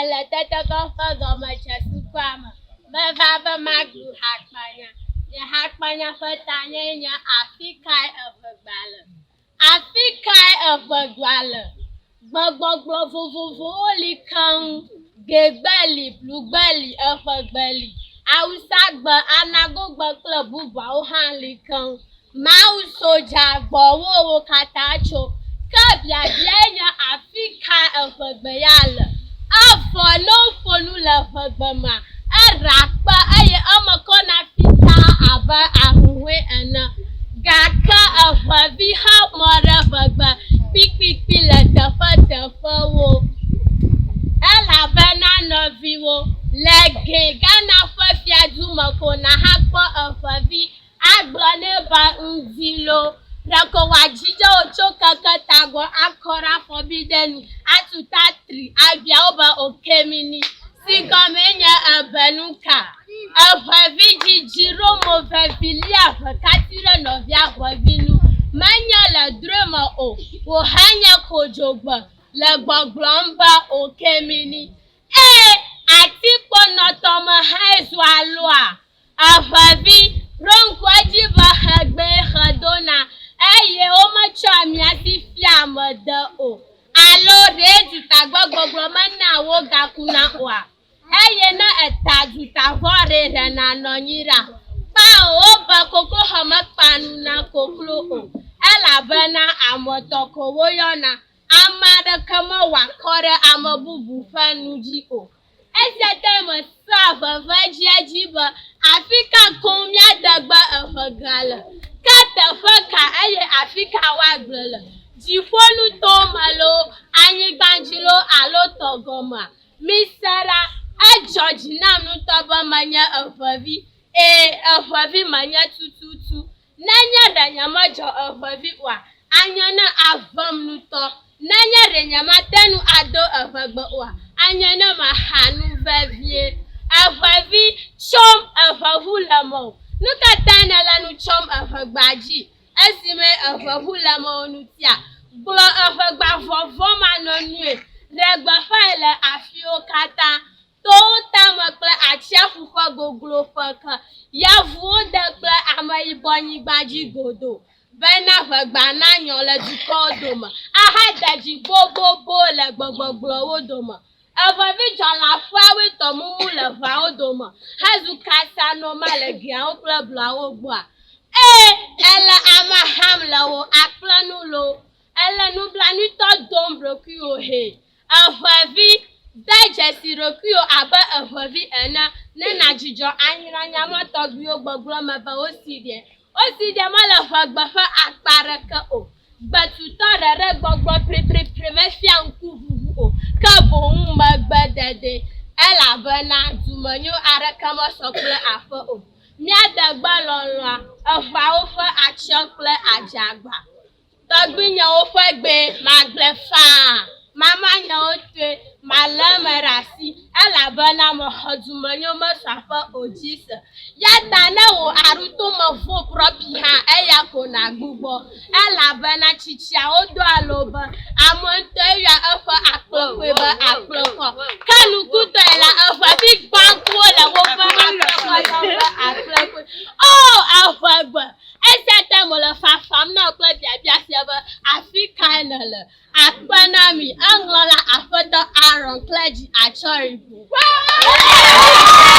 mele tetekpɔ ƒe gɔmedzesukua me. Meva be maɖu hakpanya. Nye hakpanya ƒe tanyae nye Afi kae eŋegbea le? Afi kae eŋegbea le? Gbegbɔgblɔ vovovowo li keŋ. Gɛgbe li, blugbe li, eŋegbe li, awusagbe, anagogbe kple bubuawo hã li keŋ. Mawu sodza gbɔwò wo katã tso. Ke biabiae nye afi ka eŋegbe ya le? Evɔ ne woƒo nu le eŋegbe mea, eɖea kpe eye eme kɔna fitaa abe ahuhɔ̃e ene. Gake eŋevi xe mɔ ɖe ŋegbe kpikpikpi le teƒeteƒewo. Elabena nɔviwo, le gɛ Ghana ƒe fiadu me ko nàhakpɔ eŋevi Agblɔ nɛ be, Ŋdi loo, ɖeko wòadzidze wò tso keke tagbɔ akɔ ɖe afɔbide nu, atu ta tri, abia wò be, Okemini, si gɔmee nye Ebe nuka? Eʋevi dzidzi ɖo mo vevi lia ʋekati ɖe nɔvia ʋevi nu. Menye le drɔ̃e me o, wòhenye kodzogbe le gbɔgblɔm be, Okemini. Ẽ, atikpɔnɔtɔ me hãe zua loa? Eʋevi, ɖo ŋku edzi be xegbee xe dona eye wometsɔa miasi fiaa ame de o. Alo ɖee dutagbegbɔgblɔ menaa wogakuna oa? Eye ne èta dutavɔ ɖee ɖe nànɔ anyi ɖa? Kpao, wobe kokloxɔ mekpaa nu na koklo o, elabena ame tɔ ko woyɔna. Ame aɖeke mewɔa akɔ ɖe ame bubu ƒe nu dzi o. Esia tae mesea veve edziedzi be, Afi ka koŋ míade gbe eʋegã le? Ke teƒe ka eye afi ka woagblɔe le? Dziƒonutowo me loo, anyigba dzi loo alo tɔ gɔmea? Mise ɖa, edzɔ dzi nam ŋutɔ be menye eʋevi. Ɛ̃, eʋevi menye tututu. Nenye ɖe nyemedzɔ eʋevi oa, anye ne avem ŋutɔ. Nenye ɖe nyemate ŋu ado eʋegbe oa, anye ne mexa nu vevie. Eʋevi, tsom, eʋeʋu le mewò. Nu ka tae nèle nu tsom eʋegbea dzi esime eʋeʋu le mewò ŋutia? Gblɔ eʋegbea vɔvɔ̃manɔnue. Ɖe gbeƒãe le afiwo katã. Towo tame kple atsiaƒu ƒe gogloƒe ke, yevuwo de kple ameyibɔ nyigba dzi godoo, bena ʋegbea nanyɔ le dukɔwo dome ahade dzi bobobo le gbegbɔgblɔwo dome. Eʋevi dzɔleaƒeawoe tɔ mumu le ʋeawo dome hezu kasanoma le giawo kple blɔawo gbɔa? Ẽ, èle ama ham le wò akple nu loo, èle nublanuitɔ dom ɖokuiwò hee. Eʋevi, De dzesi ɖokuiwò abe eʋevi ene ne nàdzudzɔ anyra nya ma tɔgbiwo gbɔgblɔ me be wosi ɖe. Wosi ɖe mele ʋegbe ƒe akpa aɖeke o. Gbe tutɔ ɖeɖe gbɔgblɔ pripripri mefia ŋkuʋuʋu o, ke boŋ megbededee, elabena dumenyo aɖeke mesɔ kple aƒe o. Mía degbe lɔlɔ̃a, eʋeawo ƒe atsyɔ̃ kple adzagba. Tɔgbuinyewo ƒe gbee magblɔe faa, mamanyewo tɔe malé eme ɖe asi, elabena mexɔ dumenyo mesu aƒe o dzi se. Ya ta ne wò aɖuto me vo prɔpi hã, eya ko nàgbugbɔ, elabena tsitsiawo doa lo be, Ame ŋutɔe yɔa eƒe akplẽkɔe be akplẽkɔ. Ke nukutɔe la, eʋevi gbãŋkuwo le woƒe akplẽkɔ yɔm be akplẽkɔe. Oo, eʋegbe! Esia ta mele fafam na wò kple biabia sia be, Afi kae nèle? Akpe na mi. Eŋlɔla Aƒetɔ Aaron Clergy Achoribu.